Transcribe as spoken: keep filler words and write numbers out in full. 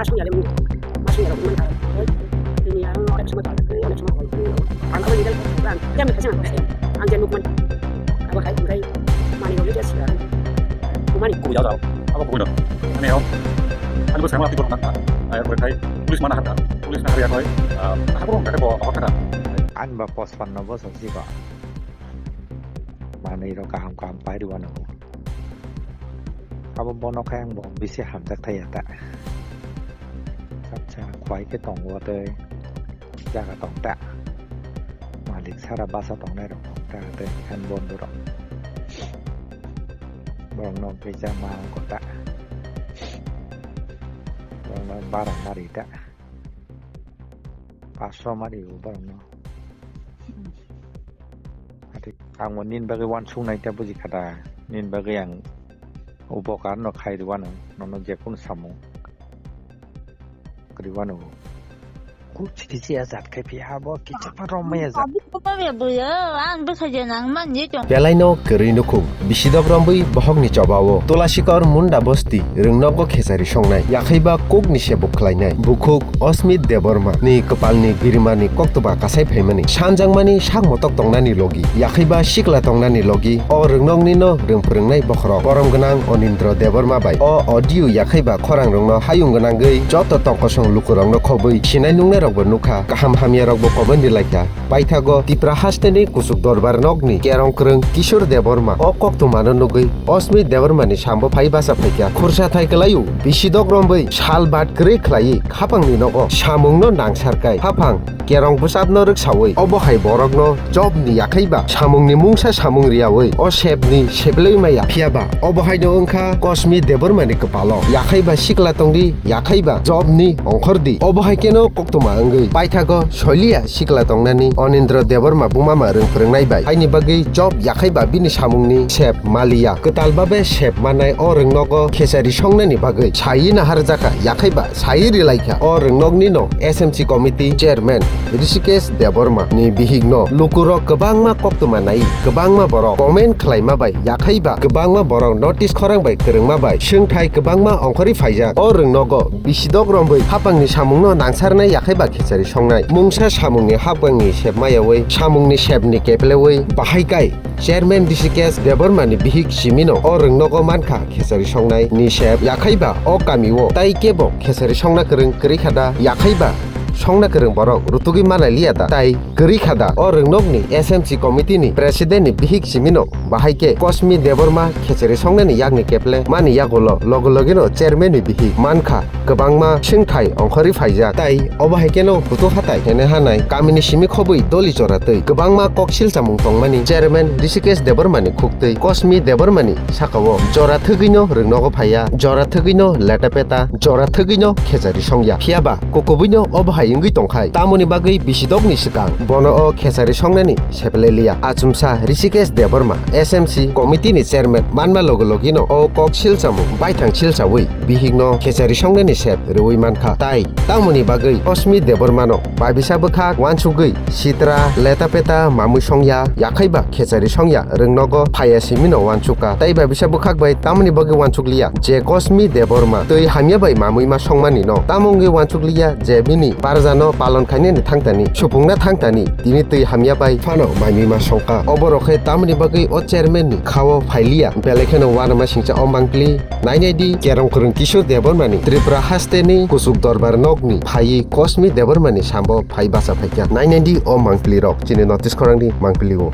Masuk ya, masuk ya, teman. Ini yang ada semua tahu, ada semua tahu. Ang apa yang tahu? Dia minta sama saya. Ang jangan lupa. Apa kayak kayak mana yang dia sih? Mana? Kuya tahu. Apa kuya? Aneh, oh. Ano ba sama tidur nak. Ayo, berkai. Tulis mana harta? Tulis mana harta? Ah, aku belum ada bawa apa kata? Ang ba pospan nobo sa si ba. Manwi rok kaham kaham pai rwano. Abo bono khe ang bo bisi hamjak thai ya ta. Chapsa khwai khe tongo tei jaga tong ta. Malik sara basa tongnai rok tong ta tei phan bondo rok. Borok no kisa ma wng kota. Borok no bara mari ta. Pasro mari o borok no. Ati ang bo nini bagwi uansuk nai ta buji kha da. Nini bagwi ang upokar no khai rwano, nono je kunu samung kwrwi uano. Kuk chiti chiya jat khai phi ha bo kicha pha rom maya jat. Abi ko pa be bo ya, ang bwkha je nang man je chong. Belai no kwrwi nukhung, bisidok romwi bohok ni choba o. Tulasikor Munda Bosti, rwngnogo khechari songnai, yakhai ba kuk ni sebuk khlainai. Bukhuk Osmit Debbarma ni kwpal ni birima ni koktoba kasai phaimani. Sanjak mani sak motok tongnani logi, yakhai ba sikla tongnani logi, o rwngnok ni no rwng phwrwngnai bokhorok. Borom gwnang Onindra Debbarma bai o audio yakhai ba khorang rwngno hayung gwnangwi joto tongkosong lukurokno khobwi sinai nungnai rokbo nukha, kaham hamya rokbo comment ri laikha. Paithago Tipra hasteni kuchuk dorbar nokni kerong kwrwng Kishore Debbarma o koktwmano nugwi Osmit Debbarmani sambo phai bacha phaikha. Khursa thai kwlaio, bisidok romwi sal bat kwrwi khlaiwi khapangni nogo samungno nangsarkai. Haphang kerong bwsapno rwksawi obo hai borokno jobni yakhai ba samungni mungsa samung riyawi o sepni seplwi maya. Phiyaba obo haino wngkha Kosmi Debbarmani kwpalo yakhai ba sikla tongdi, yakhai ba jobni ongkhordi. Obo hai kheno koktwma wngwi paithago soiliya sikla tongnani Onindra Debbarma bumama rwng phwrwngnai bai. Haini bagwi job yakhai ba bini samungni sep maliya. Kwtal babe sep manai o rwngnogo khechari songnani bagwi sai naharjakha, yakhai ba sai rilaikha. O rwngnokni no S M C committee chairman Rishikesh Debbarma ni bihik no lukurok kwbangma koktwma nai, kwbangma borok comment khlaima bai, yakhai ba kwbangma borok notice khorang bai kwrwngma bai swngthai kwbangma ongkhorwi phaijak. O rwngnogo bisidok romwi hapangni samungno nangsarnai, yakhai ba khechari songnai. Mungsa samungni hapangni sep mayawi, samungni sepni keplewi bahai kai chairman Rishikesh Debbarma ni bihik simino o rwngnogo mankha khechari songnai ni sep, yakhai ba o kamio tai kebo khechari songna kwrwng kwrwi kha da, yakhai ba songna kwrwng borok rutugwi manai liya da, tai kwrwi kha da. O rwngnokni S M C committee ni president ni bihik simino bahai khe Kosmi Debbarma khechari songnani yakni keple mani yagulo logo logino chairman ni bihik mankha kwbangma swngthai ongkhorwi phaijak, tai obo hai kheno hutu hatai hene hanai kamini simi khobwi doli chora twi kwbangma koksil chamung tongmani chairman Rishikesh Debbarma ni khuktwi Kosmi Debbarma ni sakao jora thwgwino rwngnogo phaiya, jora thwgwino leta peta, jora thwgwino khechari songya. Phiyaba kukubuino obo hai wngwi tongkhai, tamoni bagwi bisidokni swkang bono o khechari songnani sepleliya. Achumsa Rishikesh Debbarma, S M C committee ni chairman manma logo logino o kok silchamung baithang silchawi bihikno khechari songnani sep rwui mankha. Tai tamoni bagwi Kosmi Debbarmano babisa bwkhak uansugwi sitra leta peta mamui songya, yakhai ba khechari songya rwngnogo phaiya simino uansukha. Tai babisa bwkhak bai tamoni bagwi uansukliya je Kosmi Debbarma twi hamya bai mamui ma songmani no tamo wngwi uansukliya je bini barjano palon khainani thangtani, supungna thangtani, tini twi hamya bai phano mamui ma songkha. Oborok khe tamoni bagwi o chairman ni khao phailiya, belai kheno uanama singcha o mangpli. Nainai di, kerong kwrwng Kishore Debbarma ni Tripura haste ni kuchuk dorbar nok ni phaiwi Kosmi Debbarma ni sambo phai bacha phaikha. Nainai di o mangpli rok, chini notice khorang ni mangpli o.